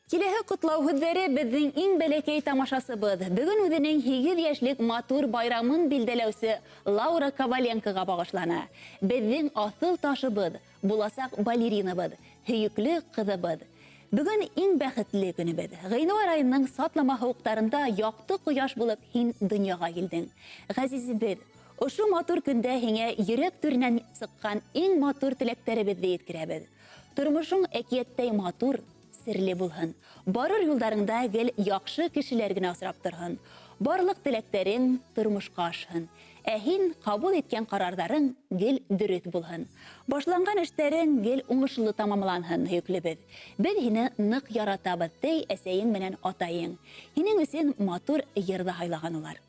Киләһе ҡотлау һүҙҙәре беҙҙең иң бәләкәй тамашасыбыҙ. Бөгөн үҙенең 8 йәшлек матур байрамын билдәләүсе Лаура Коваленкоға бағышлана. Беҙҙең аҫыл ташыбыҙ, буласаҡ балеринабыҙ, һөйөклө ҡыҙыбыҙ. Бөгөн иң бәхетле көнөбөҙ. Ғинуар айының сатлама һыуыҡтарында яҡты ҡояш булып һин донъяға килдең. Ғәзизебеҙ, ошо матур көндә һиңә йөрәк түренән сыҡҡан иң матур теләктәребеҙҙе еткерәбеҙ. Тормошоң әкиәттәй матур, серле булһын. Барыр юлдарыңда гел яҡшы кешеләр генә осрап торһон. Барлыҡ теләктәрең тормошҡа ашһын. Ә һин ҡабул иткән ҡарарҙарың гел дөрөҫ булһын. Башланған эштәрең гел уңышлы тамамланһын, һөйөклөбөҙ. Беҙ һине ныҡ яратабыҙ, тей әсәйең менән атайың. Һинең өсөн матур йыр ҙа һайлаған улар.